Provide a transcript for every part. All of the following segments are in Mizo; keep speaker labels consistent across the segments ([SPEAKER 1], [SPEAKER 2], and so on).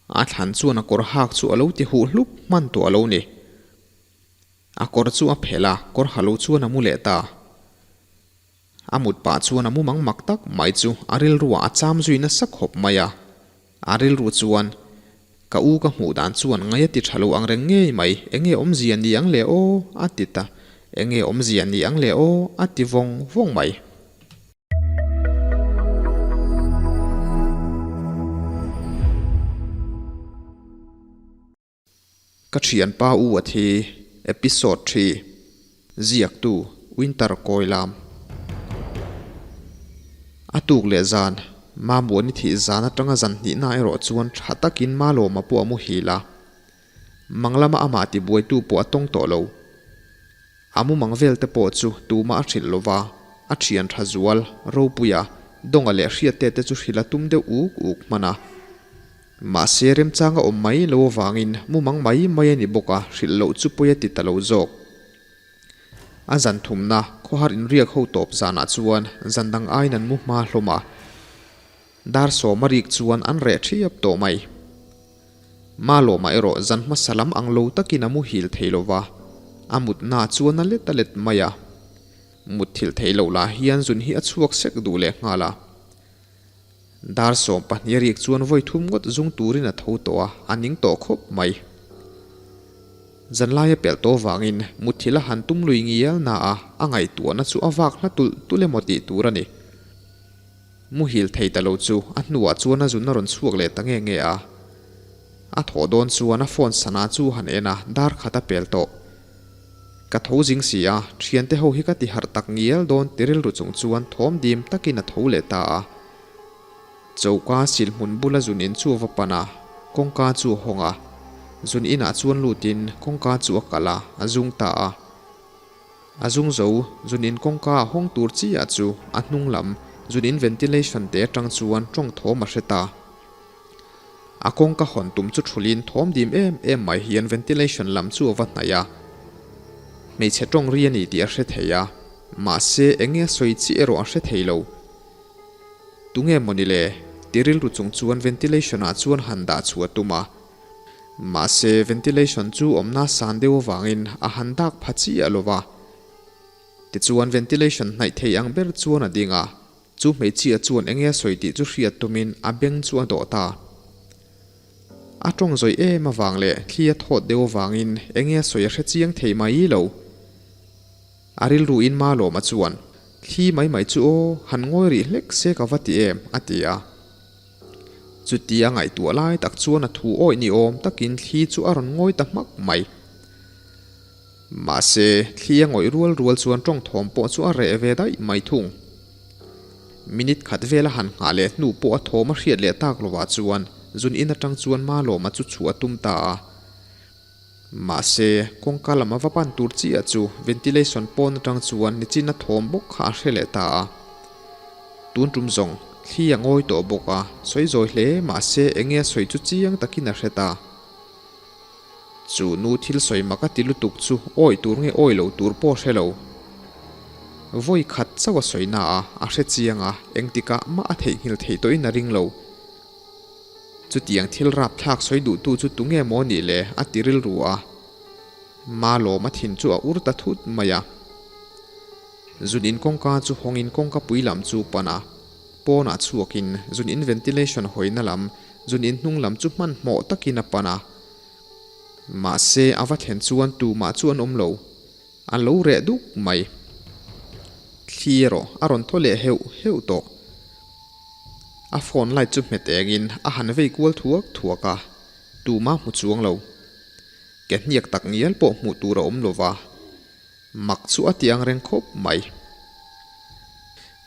[SPEAKER 1] A thlan chuan a kawr hak chu a lo ti huh hlup hman tawh a lo ni. A kawr chu a phelh a, kawr ha lo chuan a mu leh ta. A mut pah chuan a mumang mak tak mai chu a rilruah a cham zui nasa khawp mai a. A rilru chuan, Ka u ka hmuh dan chuan ngai a ti tha lo ang reng ngei mai, enge awmzia ni ang le aw? a ti ta. Enge awmzia ni ang le aw? a ti vawng vawng mai. Ka thianpa u a thi, Episode thi, Ziaktu, Winter Kawilam. A tuk leh zan, Mamuani thih zan atanga zan hnihna erawh chuan tha takin Malawma pawh a muhil a. Mang lama amah tibuaitu pawh a tawng tawh lo. A mumang vel te pawh chu tumah a hrilh lo va, a thian tha zual, Ropuia, Dawnga leh Hriatte te chu hrilh a tum deuh uk uk hman a. Mahse remchang a awm mai lo avangin mumang mai mai a ni bawk a, hrilh loh chu pawi a ti ta lo zawk. A zan thumna, khawhar inriak ho tawp zanah chuan zan dang aiin an mu hma hlawm a. Dar sawma rik chuan an reh thiap tawh mai. Malawma erawh zan hmasa lam ang lo takin a muhil thei lo va, a mutna chuan a let a let mai a. Mutthilh theih loh lah hian zun hi a chhuak sek duh leh nghal a. Dar 12 rik chuan vawi thum ngawt zung turin a tho tawh a, a ning tawh khawp mai. Zanlaia pelh tawh vangin mutthilh a han tum lui ngial na a, a ngaihtuahna chu a vak hla tulh tulh emaw tih tur a ni. Muhil thei ta lo chu a hnuah chuan a zun a rawn chhuak leh ta nge nge a. A thawh dawn chuan a phone sana chu a han en a, dar khat a pel tawh. Ka tho zing si a, thiante ho hi ka ti harh tak ngial dawn ti rilru chung chuan thawm dim takin a tho leh ta a. Choka sil hmun bula zun in chu a va pan a, kawngka chu a hawng a. Zun inah chuan lutin kawngka chu a kalh a, a zung ta a. A zung zo, zun in kawngka a hawng tur chiah chu a hnung lam zun in ventilation te atang chuan tawng thawm a hre ta. A kawngka hawn tum chu thulin thawm dim em em mai hian ventilation lam chu a va hnaih a. Hmeichhe tawng ri a ni tih a hre thei a, mahse enge a sawi chi erawh a hre thei lo. Tunge mawni le? Ti rilru chung chuan ventilation ah chuan han dah chhuah a tum a. Mahse ventilation chu awmna san deuh avangin a han dak pha chiah lo va. Tichuan ventilation hnaih thei ang ber chuan a ding a. Chu hmeichhia chuan enge a sawi tih chu hriat tumin a beng chu a dawh ta. A tawng zawih em avang leh thli a thawt deuh avangin enge a sawi a hre chiang thei mai lo. A rilruin Malawma chuan, Thli mai mai chu aw, han ngawi rih hlek se ka va ti em, a ti a. Chutia ngaihtuah lai tak chuan a thu awih ni awm takin thli chu a rawn ngawi ta hmak mai. Mahse, thli a ngawih rual rual chuan tawng thawm pawh chu a reh ve daih mai thung. Minute khat vela han nghah leh hnu pawh a thawm a hriat leh tak lovah chuan zun in atang chuan Malawma chu chhuah a tum ta a. Mahse, kawngka lam a va pan tur chiah chu ventilation pawn atang chuan nichin a thawm bawk kha a hre leh ta a. Tun tum zawng, thli a ngawi tawh bawk a, sawi zawi hle mahse enge a sawi chu chiang takin a hre ta. Chu nu thil sawi mak a ti lutuk chu awi tur nge awi lo tur pawh hre lo. Vawi khat chauh a sawi na a, a hre chiang a, engtikah mah a theihnghilh theih tawhin a ring lo. Chutiang thil rapthlak sawi duhtu chu tunge maw nih le a ti rilru a. Malawm a thin chu a ur ta thut mai a. Zun in kawngka chu hawngin kawngka pui lam chu pan a. Pawnah chhuakin zun in ventilation hawina lam Zun in hnung lam chu hmanhmawh takin a pan a. Mahse, a va thlen chuan tumah chu an awm lo. A lo reh duk mai. Thli erawh a rawn thaw leh heuh heuh tawh. A phone light chu hmet engin a han vei kual thuak thuak a, tumah hmu chuang lo. Ke hniak tak ngial pawh hmuh tur a awm lo va. Mak chu a ti ang reng khawp mai.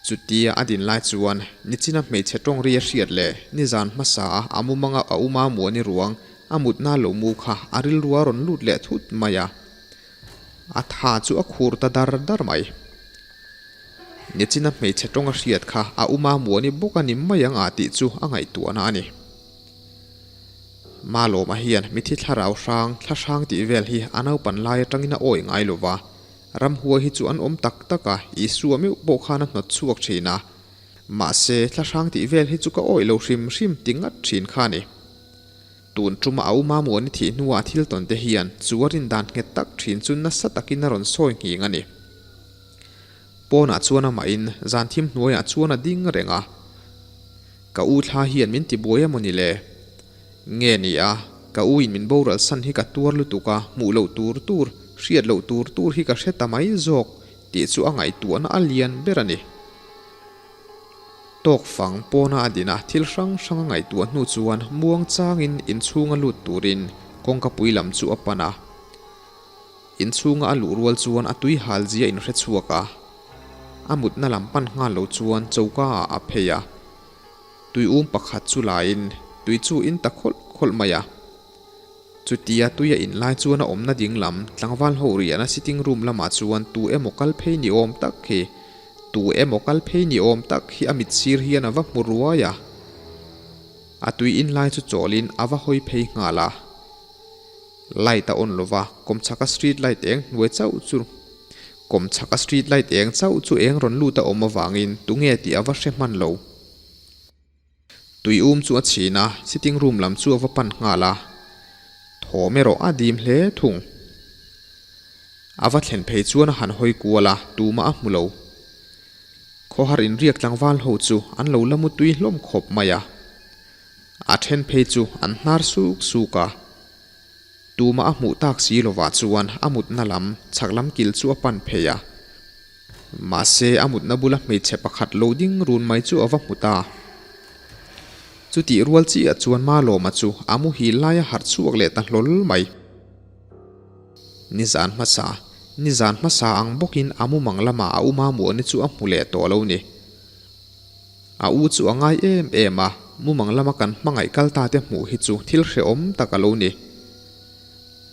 [SPEAKER 1] Chutia a din lai chuan nichina hmeichhe tawng ri a hriat leh nizan hmasa a a mumanga a uma muani ruang a mutna lo mu kha a rilru a rawn lut leh thut mai a. A tha chu a khur ta dar dar mai. Nichina hmeichhe tawng a hriat kha a uma muani bawk a ni mai ang a tih chu a ngaihtuahna a ni. Malawma hian mithi thlarau hrang, thla hrang tih vel hi a naupan lai atangin a awi ngai lo va. Ramhuai hi chu an awm tak tak a, Isua meuh pawh khan a hnawt chhuak thin a. Mahse, thla hrang tih vel hi chu ka awi lo hrim hrim ti ngat thin kha a ni. Tun tuma a uma muani thih hnua a thil tawn te hian chu a rin dan nghet tak thin chu nasa takin a rawn sawi nghing a ni. Pawnah chuan amahin zan thim hnuaiah chuan a ding reng a. Ka u thla hian min ti buai emaw ni le? Nge ni a, ka u in min boral san hi ka tuar lutuk a, hmuh loh tur tur, hriat loh tur tur hi ka hre ta mai zawk tih chu a ngaihtuahna a lian ber a ni. Tawk fang pawna a din a, thil hrang hrang a ngaihtuah hnu chuan muang changin inchhunga lut turin kawngka pui lam chu a pan a. Inchhunga a luh rual chuan a tui hal zia inhre chhuak a, a mutna lam pan nghal lo chuan choka ah a phei a. Tui um pakhat chu laiin tui chu in ta khawlh khawlh mai a. Chutia tui a in lai chuan a awmna ding lam tlangval ho riahna sitting room lamah chuan tu emaw kal phei ni awm tak hi tu emaw kal phei ni awm tak hi a mit sir hian a va hmu ruai a. A tui in lai chu chawlin a va hawi phei nghal a. Light a on lova, kawmchhaka street light eng hnuai chauh chu kawmchhaka street light eng chauh chu eng rawn lut a awm avangin tunge tih a va hre hman lo. Tui um chu a chhin a, sitting room lam chu a va pan nghal a, thawm erawh a dim hle thung. A va thlen phei chuan a han hawi kual a, tumah a hmu lo. Khawhar inriak tlangval ho chu an lo la mutui hlawm khawp mai a. A then phei chu an hnar suk suk a, tumah a hmuh tak si lovah chuan a mutna lam chhak lam kil chu a pan phei a. Mahse a mutna bula hmeichhe pakhat lo ding run mai chu a va hmu ta. Chutih rual chiah chuan Malawma chu a muhil lai a harh chhuak leh ta hlawl mai. Nizan hmasa, nizan hmasa ang bawkin a mumang lamah a uma muahna chu a hmu leh tawh lo ni. A u chu a ngai em em a, mumang lama kan hmangaih kal ta te hmuh hi chu thil hrehawm tak a lo ni.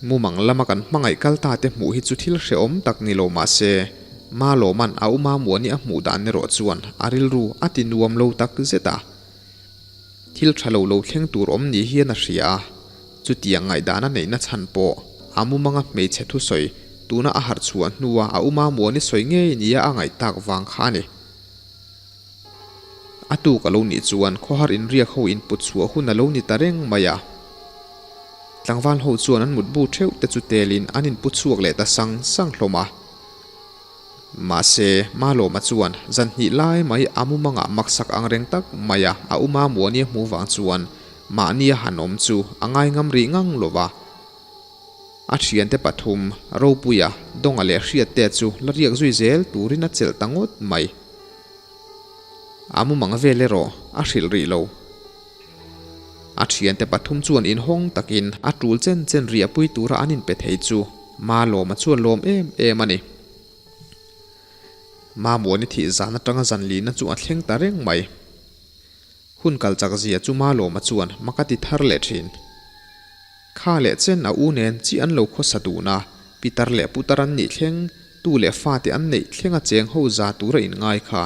[SPEAKER 1] Mumang lama kan hmangaih kal ta te hmuh hi chu thil hrehawm tak ni lo mah se, Malawman a uma muani a hmuh dan erawh chuan a rilru a ti nuam lo tak zet a. Thil tha lo lo thleng tur awm ni hian a hria a, chutiang ngaihdan a neihna chhan pawh a mumanga hmeichhe thusawi tuna a harh chhuah hnua a uma muani sawi ngei nia a ngaih tak vang kha a ni. A tuk a lo nih chuan khawhar inriak ho input chhuah hun a lo ni ta reng mai a. Tlangval ho chuan an mutbu theuh te chu telin an inpu chhuak leh ta sang sang hlawm a. Mahse, Malawma chuan zan hnih lai mai a mumangah maksak ang reng tak mai a a uma muani a hmuh vang chuan mahni a han awm chu a ngaingam rih ngang lo va. A thiante pathum, Ropuia, Dawnga leh Hriatte chu la riak zui zel turin a chelh ta ngawt mai. A mumang vel erawh a hrilh rih lo. A thiante pathum chuan inhawng takin a tul chen chen riahpui tura an inpe thei chu Malawma chuan lawm em em a ni. Mamuani thih zan atanga zan lihna chu a thleng ta reng mai. Hun kal chak zia chu Malawma chuan mak a ti thar leh thin. Kha leh chen a u nen chi an lo khawsa dun a, pitar leh putar an nih thleng, tu leh fate an neih thleng a cheng ho za tur a inngai kha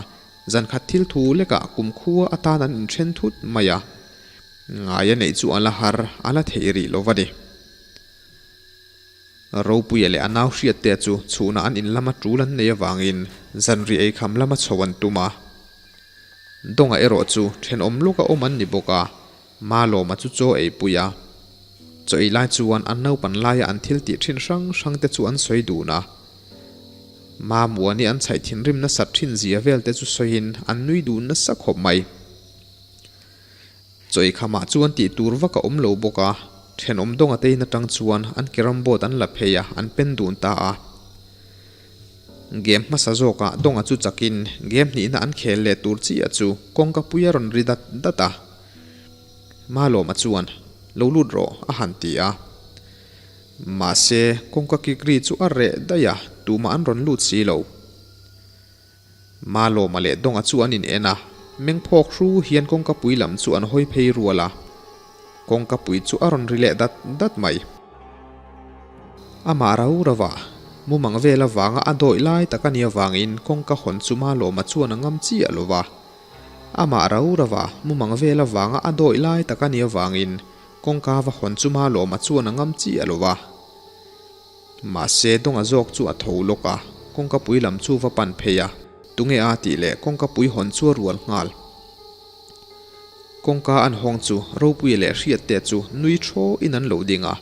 [SPEAKER 1] zan khat thil thu lekah kumkhua atan an inthen thut mai a. Ngai a neih chu a la har, a la theih rih lo va ni. Ropuia leh a nau hriatte chu chhunah an in lama tul an nei avangin zanriah eikham lama chho an tum a. Dawnga erawh chu thenawm lawka awm an ni bawk a, Malawma chu chaw eipui a. Chaw ei lai chuan an naupan laia an thil tih thin hrang hrang te chu an sawi dun a. Mamuani an chhaih thinrim nasat thin zia vel te chu sawiin an nui dun nasa khawp mai. Chaw ei khamah chuan tih tur vak a awm lo bawk a, thenawm dawnga te in atang chuan an carrom board an la phei a, an pen dun ta a. Game hmasa zawkah Dawnga chu chakin game hnihna an khel leh tur chiah chu kawngka pui a rawn ri dat dat a. Malawma chuan, Lo lut rawh, a han ti a. Mahse, kawngka kik ri chu a reh daih a, tumah an rawn lut si lo. Malawma leh Dawnga chu an in en a, mengphawk hru hian kawngka pui lam chu an hawi phei rual a. Kawngka pui chu a rawn ri leh dat dat mai. Amah rau rau a, mumang vel avanga a dawih lai tak a nih avangin kawngka hawn chu Malawma chuan a ngam chiah lo va. Amah rau rau a, mumang vel avanga a dawih lai tak a nih avangin kawngka va hawn chu Malawma chuan a ngam chiah lo va. Mahse, Dawnga zawk chu a tho lawk a, kawngka pui lam chu va pan phei a, tunge a tih leh kawngka pui hawn chu a rual nghal. Kawngka an hawng chu Ropuia leh Hriattea chu nui thaw in an lo ding a.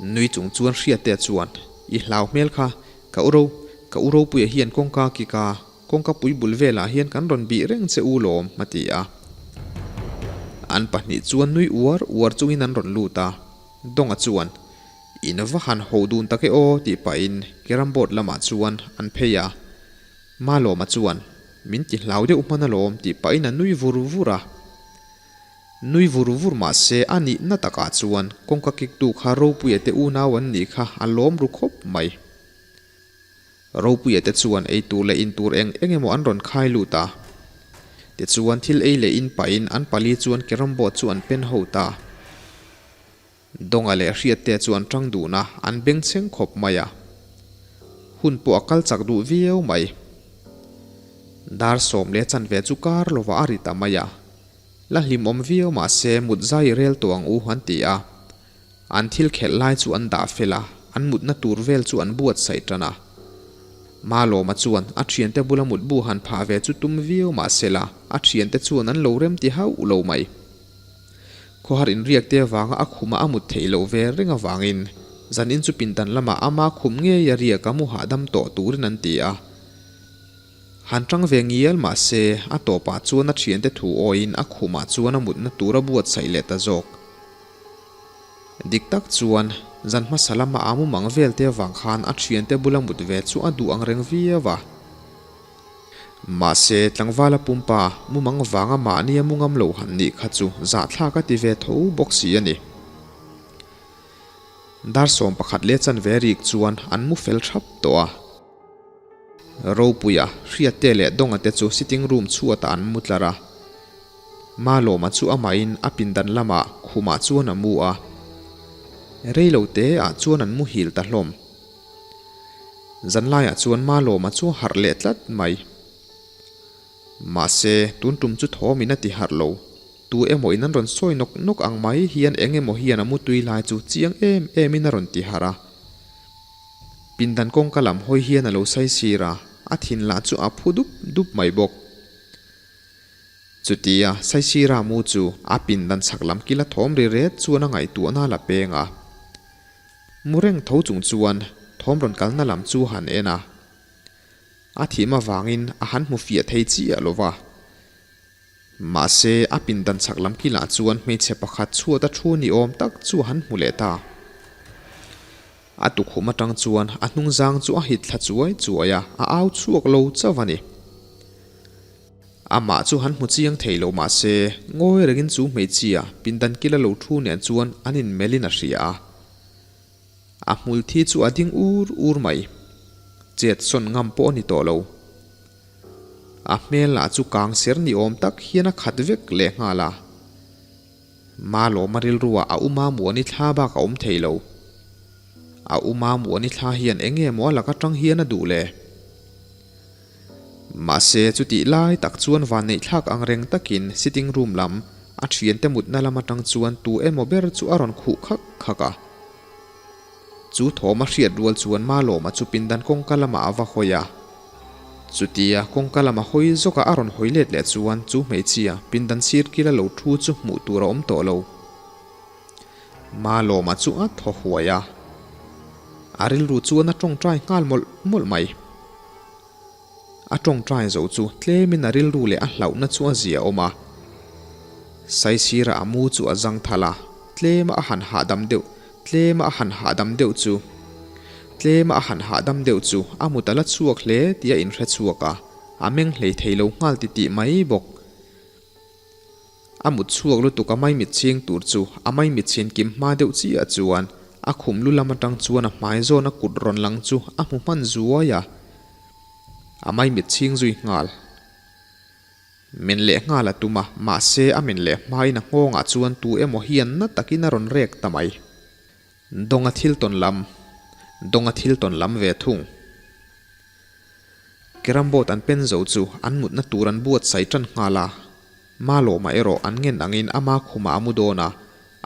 [SPEAKER 1] Nui chung chuan Hriattea chuan, I hlau hmel kha, ka u Ro, ka u Ropuia hian kawngka kik a, kawngka pui bul velah hian kan rawn bih reng che u lawm, a ti a. An pahnih chuan nui uar uar chungin an rawn lut a. Dawnga chuan, In va han ho dun tak e aw, tih pahin Carrom board lamah chuan an phei a. Malawma chuan, Min ti hlau deuh hman alawm, tih pahin a nui vur vur a. Nui vur vur mah se a nihna takah chuan kawngka kiktu kha Ropuia te unau an nih kha a lawm ru khawp mai. Ropuia te chuan ei tur leh in tur eng eng emaw an rawn khai lut a. Tichuan thil ei leh in pahin an pali chuan carrom board chu an pen ho ta. Dawnga leh Hriattea chu an tang dun a, an bengchheng khawp mai a. Hun pawh a kal chak duh viau mai. Dar 10 leh chanve chu kar lovah a ri ta mai a. La hlimawm viau mah se mut zai i rel tawh ang u an ti a. An thil khelh lai chu an dah fel a, an mutna tur vel chu an buatsaih tan a. Malawma chuan a thiante bula mutbu han phah ve chu tum viau mah se la, a thiante chuan an lo rem ti hauh lo mai. Khawhar inriak te avanga a khuma a mut theih loh ve reng avangin zanin chu pindan lamah ama khum ngei a riak a mu hahdam tawh turin an ti a. Han tang ve ngial mah se a tawpah chuan a thiante thu awiin a khumah chuan a mutna tur a buatsaih leh ta zawk. Dik tak chuan zan hmasa lama a mu mang vel te avang khan a thiante bula mut ve chu a duh ang reng viau a. Mahse, tlangvala pumpa mumang vanga mahnia mu ngam lo han nih kha chu zahthlak a ti ve tho bawk si a ni. Dar 11 leh chanve rik chuan an mu fel thap tawh a. Ropuia, Hriatte leh Dawnga te chu sitting room chhuatah an mu tlar a. Malawma chu amahin a pindan lamah khumah chuan a mu a. Reilo teah chuan an muhil ta hlawm. Zanlaiah chuan Malawma chu a harh leh tlat mai. Mahse, tun tum chu thawmin a ti harh lo. Tu emaw in an rawn sawi nawk nawk ang mai hian eng emaw hian a mutui lai chu chiang em em in a rawn ti harh a. Pindan kawngka lam hawi hian a lo saisir a, a thin lah chu a phu dup dup mai bawk. Chutia Saisira mu chu a pindan chhak lam kila thawm ri ret chuan a ngaihtuahna a la peng a. Mu reng tho chung chuan thawm rawn kalna lam chu han en a, a thim avangin a han hmu fiah thei chiah lo va. Mahse, a pindan chhak lam kilah chuan hmeichhe pakhat chhuat a thu ni awm tak chu a han hmu leh ta. A tukhum atang chuan a hnungzang chu a hit thla chuai chuai a, a au chhuak lo chauh a ni. Amah chu han hmu chiang thei lo mah se, ngawi rengin chu hmeichhia pindan kila lo thu nen chuan an inmelhin a hria a. A hmul thi chu a ding ur ur mai. Chet sawn ngam pawh a ni tawh lo. A hmel lah chu kang ser ni awm tak hian a khat vek leh nghal a. Malawma rilruah a uma muani thla bak a awm thei lo. A uma muani thla hian eng nge maw a lak atang hian a duh le? Mahse, chutih lai tak chuan vanneih thlak ang reng takin sitting room lam a thiante mutna lam atang chuan tu emaw ber chu a rawn khuh khak khak a. Chu thawm a hriat rual chuan Malawma chu pindan kawngka lamah a va hawi a. Chutia kawngka lama hawi zawka a rawn hawi let leh chuan chu hmeichhia pindan sir kila lo thu chu hmuh tur a awm tawh lo. Malawma chu a thaw huai a, a rilru chuan a tawngtai nghal mawlh mawlh mai. A tawngtai zo chu tlemin a rilru leh a hlauhna chu a zia awm a. Saisira a mu chu a zang thal a, tlema a han hahdam deuh, tlema a han hahdam deuh chu, tlema a han hahdam deuh chu a mut a la chhuak hle tih a inhre chhuak a, a meng hlei thei lo nghal titih mai bawk. A mut chhuak lutuk a maimit chhing tur chu a maimit chhin kim hma deuh chiah chuan a khum lu lam atang chuan a hmai zawn a kut rawn lang chu a hmu hman zuai a, a maimit chhing zui nghal. Men leh nghal a tum a, mahse a men leh hmain a nghawngah chuan tu emaw hian na takin a rawn rek ta mai. Dawnga thil tawn lam, Dawnga thil tawn lam ve thung. Carrom board an pen zo chu an mutna tur an buatsaih tan nghal a, Malawma erawh an ngen angin ama khumah a mu dawn a,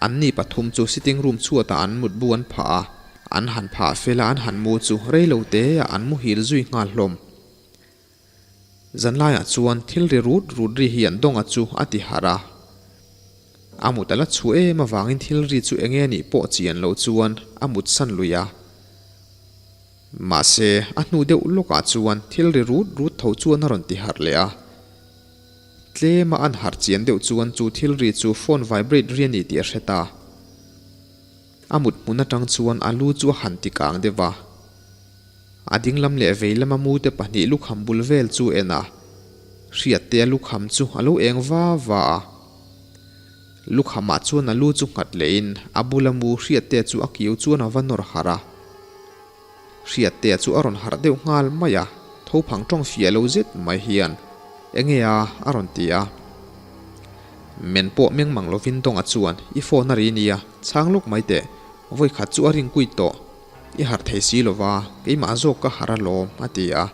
[SPEAKER 1] an ni pathum chu sitting room chhuatah an mutbu an phah a, an han phah fel a an han mu chu reilo teah an muhil zui nghal hlawm. Zanlaiah chuan thil ri rut rut ri hian Dawnga chu a ti harh a. A mut a la chhuah em avangin thil ri chu enge anih pawh chian loh chuan a mut san lui a. Mahse, a hnu deuh lawkah chuan thil ri rut rut tho chuan a rawn ti harh leh a. Tlema an harh chian deuh chuan chu thil ri chu phone vibrate ri a ni tih a hre ta. A mut hmun atang chuan a lu chu a han ti kang deuh va. A dinglam leh veilama mute pahnih lukham bul vel chu en a, Hriattea lukham chu a lo eng va va a. Lukhamah chuan a lu chu nghat lehin a bula mu Hriattea chu a kiu chuan a va nawr harh a. Hriattea chu a rawn harh deuh nghal mai a, tho phang tawng fiah lo zet mai hian, Enge a? a rawn ti a. Men pawh meng mang lovin Dawnga chuan, I phone a ri nia, chhang lawk mai teh, vawi khat chu a ring kuit tawh. I harh thei si lova, keimah zawk ka harh alawm, a ti a.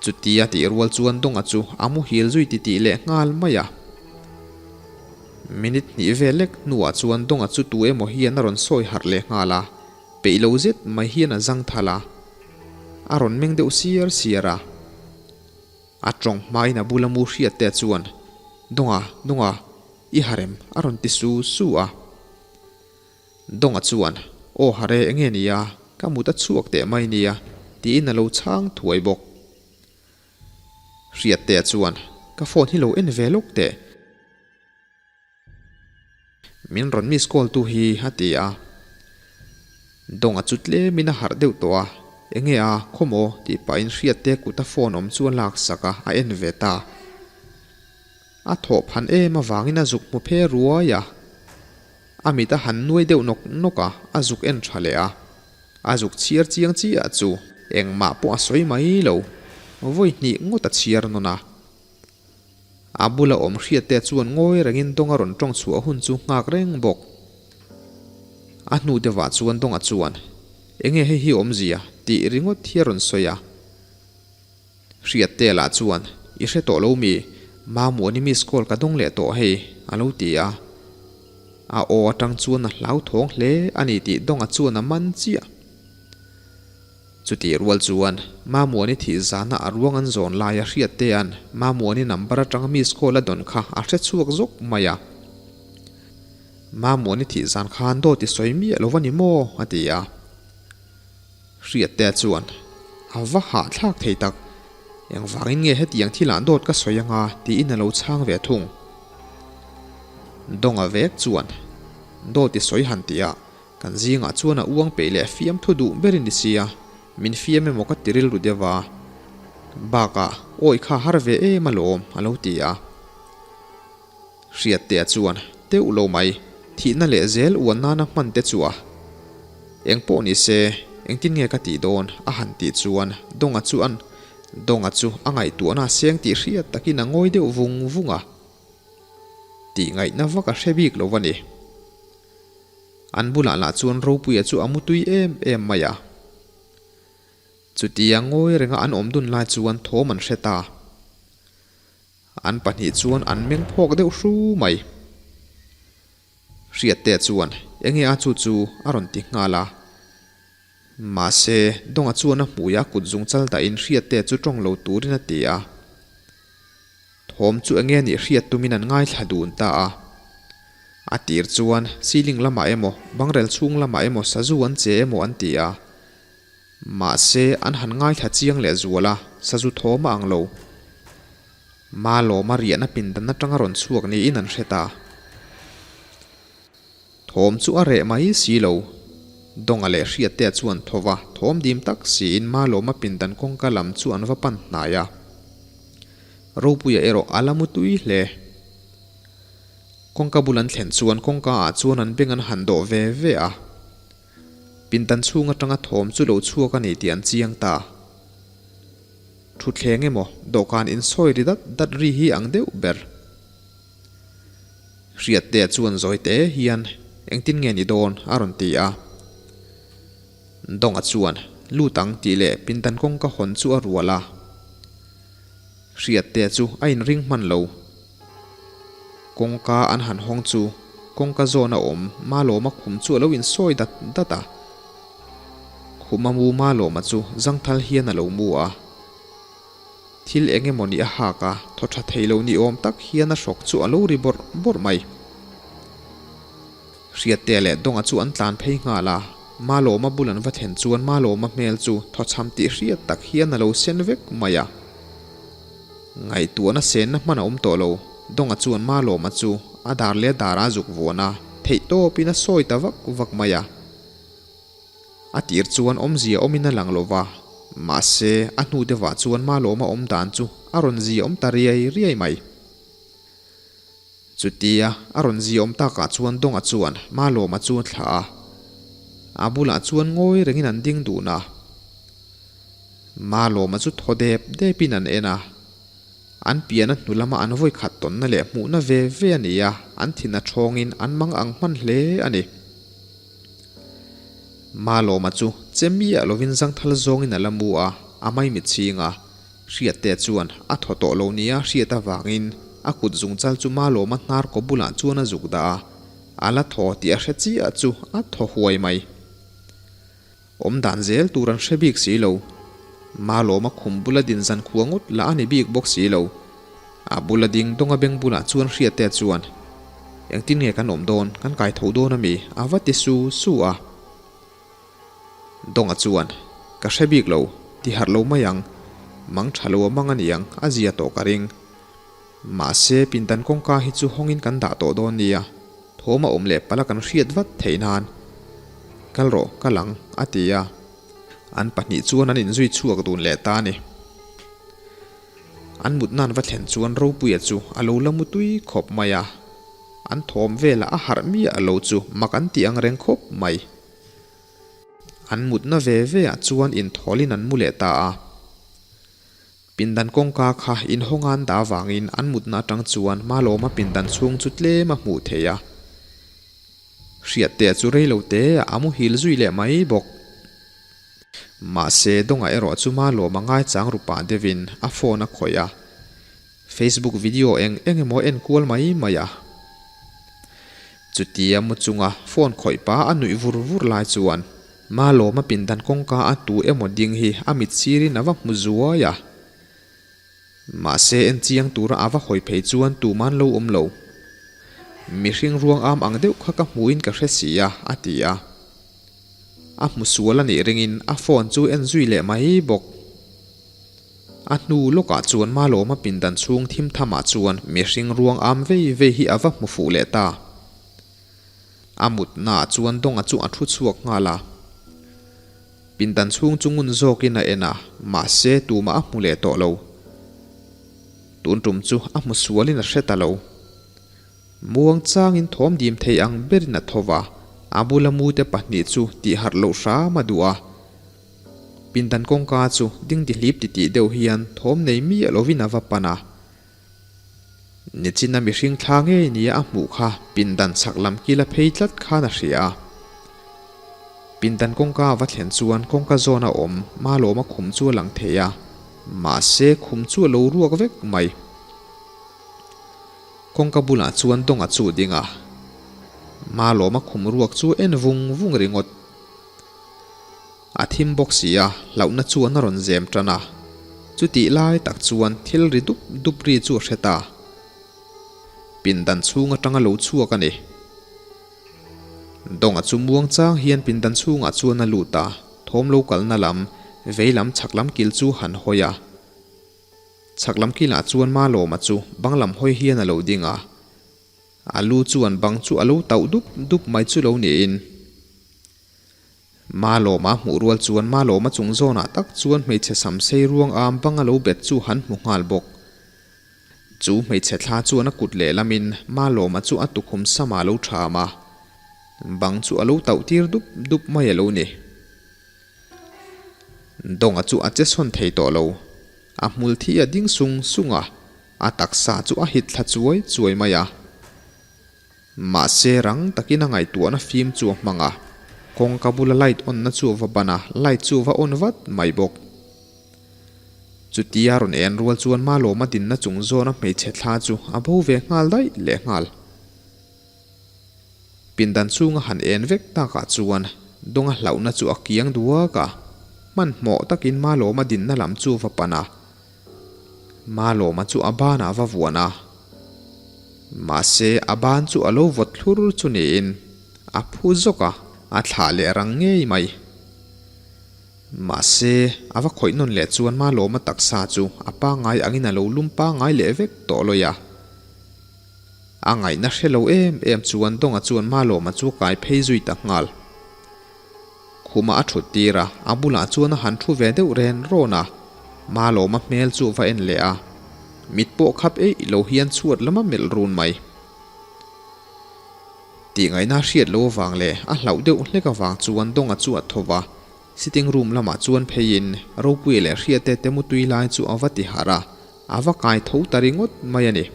[SPEAKER 1] Chutia tih rual chuan Dawnga chu a muhil zui titih leh nghal mai a. Minute hnih vel lek hnuah chuan Dawnga chu tu emaw hian a rawn sawi harh leh nghal a, peih lo zet mai hian a zang thal a. A rawn meng deuh siar siar a. A tawng hmain a bula mu hriat te chuan, Dawnga, Dawnga, i harem, a rawn ti su su a. Dawnga chuan, Aw hare enge nia, ka mut a chhuak teh mai nia, tiin a lo chhang thuai bawk. Hriattea chuan, Ka phone hi lo en ve lawk teh. Min rawn miss call tu hi, a ti a. Dawnga chu tlemin a harh deuh tawh a, Enge a, khawmaw, tih pahin Hriattea kuta phone awm chu a laksak a, a en ve ta. A thawh phan em avangin a zuk hmu phe ruai a. A mit a han nuai deuh nawk nawk a, a zuk en tha leh a. A zuk chhiar chiang chiah chu engmah pawh a sawi mai lo. Vawi hnih ngawt a chhiar nawn a. A bula awm hriatte chuan ngawi rengin Dawnga rawn tawng chhuah hun chu nghak reng bawk. A hnu deuhah chuan Dawnga chuan, Enge hei hi awmzia? tih ringawt hi a rawn sawi a. Hriatte lah chuan, I hre tawh lo mi? Mamuani miss call ka dawng leh tawh hei, a lo ti a. A aw atang chuan a hlauthawng hle a ni tih Dawnga chuan a man chiah. Chutih rual chuan, Mamuani thih zana a ruang an zawn laia Hriattea'n Mamuani number atanga miss call a dawn kha a hre chhuak zawk mai a. Mamuani thih zan khan dawt i sawi miah lo va ni maw? a ti a. Hriattea chuan, A va hahthlak thei tak, engvangin nge hetiang thilah dawt ka sawi anga tiin a lo chhang ve thung. Dawnga vek chuan, Dawt i sawi han tih a, kan zingah chuan a uang peih leh fiam thu duh ber i ni sia, min fiam emaw ka ti rilru deuh a. Bakah, awi kha har ve em alawm, a lo ti a. Hriattea chuan, Teuh lo mai, thihna leh zel uan nana hman te chu a. Eng pawh ni se, engtin nge ka tih dawn? a han tih chuan Dawnga chu an Dawnga chu a ngaihtuahna a seng tih hriat takin a ngawi deuh vung vung a. Tih ngaihna vak a hre bik lo a ni. An bulah lah chuan Ropuia chu a mutui em em mai a. Chutia ngawi renga an awm dun lai chuan thawm an hre ta. An pahnih chuan an meng phawk deuh hru mai. Hriatte chuan enge a chu chu a rawn ti nghal a. Mahse, Dawnga chuan a hmui a kut zung chal dahin Hriatte chu tawng lo turin a ti a. Thawm chu enge nih hriat tumin an ngaithla dun ta a. A tir chuan ceiling lamah emaw, bangrel chhung lamah emaw sazu an che emaw an ti a. Mahse, an han ngaithla chiang leh zual a, sazu thawm a ang lo. Malawma riahna pindan atanga rawn chhuak niin an hre ta. Thawm chu a reh mai si lo. Dawnga leh Hriattea chuan tho va, thawm dim tak siin Malawma pindan kawngka lam chu an va pan hnai a. Ropuia erawh a la mu tui hle. Kawngka bul an thlen chuan kawngka ah chuan an beng an han dawh ve ve a. Pindan chhung atanga thawm chu lo chhuak a ni tih an chiang ta. Thutthleng emaw dawhkan insawi ri dat dat ri hi ang deuh ber. Hriattea chuan zawi te hian engtin nge ni dawn a rawn ti a. Dawnga chuan lut ang tih leh pindan kawngka hawn chu a rual a. Hriattea chu a inring hman lo. Kawngka an han hawng chu kawngka zawn a awm Malawma khum chu a lo insawi dat dat a. Khuma mu Malawma chu zangthal hian a lo mu a. Thil eng emaw ni a hak a, thaw tha thei lo ni awm tak hian a hrawk chu a lo ri bawrh bawrh mai. Hriattea leh Dawnga chu an tlan phei nghal a, Malawma bul an va thlen chuan Malawma hmel chu thawchham tih hriat tak hian a lo sen vek mai a. Ngaihtuahna senna hman a awm tawh lo, Dawnga chuan Malawma chu a dar leh a darah a zuk vuan a, theihtawpin a sawi ta vak vak mai a. A tir chuan awmzia awmin a lang lo va, mahse a hnu deuhah chuan Malawma awm dan chu a rawn zia awm ta riai riai mai. Chutia a rawn zia awm takah chuan Dawnga chuan Malawma chu a thlah a, a bulah chuan ngawi rengin an ding dun a. Malawma chu thaw dep depin an en a, an piana hnu lama an vawi khat tawnna leh hmuhna ve ve a ni a, an thin a thawngin an mang ang hman hle a ni. Malawma chu che miah lovin zangthal zawngin a la mu a, a maimit chhing a. Hriatte chuan a thaw tawh lo nia hriat avangin a kut zungchal chu Malawma hnar kaw bulah chuan a zuk dah a, a la thaw tih a hre chiah chu a thaw huai mai. Awm dan zel tur an hre bik si lo. Malawma khum bula din zan khua ngawt lah a ni bik bawk si lo. A bula ding dawnga beng bulah chuan Hriatte chuan, Engtin nge kan awm dawn, kan kai tho dawn ami? a va ti su su a. Dawnga chuan, Ka hre bik lo, ti harh lo mai ang. Mang tha lo a mang a niang, a zia tawh ka ring. Mahse, pindan kawngka hi chu hawngin kan dah tawh dawn nia, thawm a awm leh pala kan hriat vat theih nan. Kal rawh, kal ang, a ti a. An pahnih chuan an inzui chhuak dun leh ta a ni. An mutna an va thlen chuan Ropuia chu a lo la mutui khawp mai a. An thawm velah a harh miah lo chu mak an ti ang reng khawp mai. An mutna ve ve ah chuan inthawlin an mu leh ta a. Pindan kawngka kha inhawng an dah avangin an mutna atang chuan Malawma pindan chhung chu tlem a hmuh theih a. Hriattea chu rei lo te a muhil zui leh mai bawk. Mahse Dawngah erawh chu Malawma ngaichang ru pah deuhin a phone a khawih a. Facebook video eng eng emaw en kual mai mai a. Chutia mu chunga phone khawih pa a nuih vur vur lai chuan Malawma pindan kawngka a tu emaw ding hi a mit sirin a va hmu zuai a. Mahse en chiang tura a va hawi phei chuan tuman lo awm lo. Mihring ruang am ang deuh kha ka hmuhin ka hre si a, a ti a. A hmu sual a nih ringin a phone chu en zui leh mai bawk. A hnu lawkah chuan Malawma pindan chhung thim thamah chuan mihring ruang am vei vei hi a va hmu fuh leh ta. A mutnaah chuan Dawnga chu a thu chhuak nghal a. Pindan chhung chu ngun zawkin a en a, mahse tumah a hmu leh tawh lo. Tun tum chu a hmu sualin a hre ta lo. Muang changin thawm dim thei ang berin a tho va, a bula mute pahnih chu tihharh loh hram a duh a. Pindan kawngka chu ding tihlip titih deuh hian thawm nei miah lovin a va pan a. Nichina mihring thla ngei nia a hmuh kha pindan chhak lam kila phei tlat khan a hria a. Pindan kawngka a va thlen chuan kawngka zawn a awm Malawma khum chu a lang thei a, mahse khum chu a lo ruak vek mai. Kawngka bulah chuan Dawnga chu ding a, Malawma khum ruak chu en vung vung ringawt. A thim bawk si a, hlauhna chuan a rawn zem tan a. Chutih lai tak chuan thil ri dup dup ri chu a hre ta. Pindan chhung atanga lo chhuak a ni. Dawnga chu muang chang hian pindan chhungah chuan a lut a, thawm lo kalna lam, vei lam chhak lam kil chu han hawi a. Chhak lam kilah chuan Malawma chu bang lam hawi hian a lo ding a. A lu chuan bang chu a lo tauh dup dup mai chu lo niin. Malawma hmuh rual chuan Malawma chung zawnah tak chuan hmeichhe sam sei ruang am bang a lo bet chu han hmu nghal bawk. Chu hmeichhe thla chuan a kut lehlamin Malawma chu a tukhum samah a lo ṭham a, bang chu a lo tauh tir dup dup mai a lo ni. Dawnga chu a che sawn thei tawh lo. A hmul thi a ding sung sung a, a taksa chu a hit thla chuai chuai mai a. Mahse rang takin a ngaihtuahna fim chu a hmang a, kawngka bula light on na chu a va ban a, light chu a va on vat mai bawk. Chutia rawn en rual chuan Malawma dinna chung zawna hmeichhe thla chu a bo ve nghal daih leh nghal. Pindan chhunga han en vek takah chuan Dawnga hlauhna chu a kiang duak a, hmanhmawh takin Malawma dinna lam chu a va pan a. Malawma chu a banah a va vuan a. Mahse, a ban chu a lo vawt thlur chu niin a phu zawk a, a thlah leh rang ngei mai. Mahse, a va khawih nawn leh chuan Malawma taksa chu a pangngai angin a lo lum pangngai leh vek tawh lawi a. A ngaihna hre lo em em chuan Dawnga chuan Malawma chu kai phei zui ta nghal. Khuma a thut tir a, a bulah chuan a han thu ve deuh ren rawn a. Malawma hmel chu va en leh a, mit pawh khap eih lo hian chhuat lama melh run mai. Tih ngaihna hriat lo avang leh a hlauh deuh hlek avang chuan Dawnga chu a tho va, sitting room lamah chuan pheiin Ropuia leh Hriate te mutui lai chu a va ti harh a, a va kai tho ta ringawt mai a ni.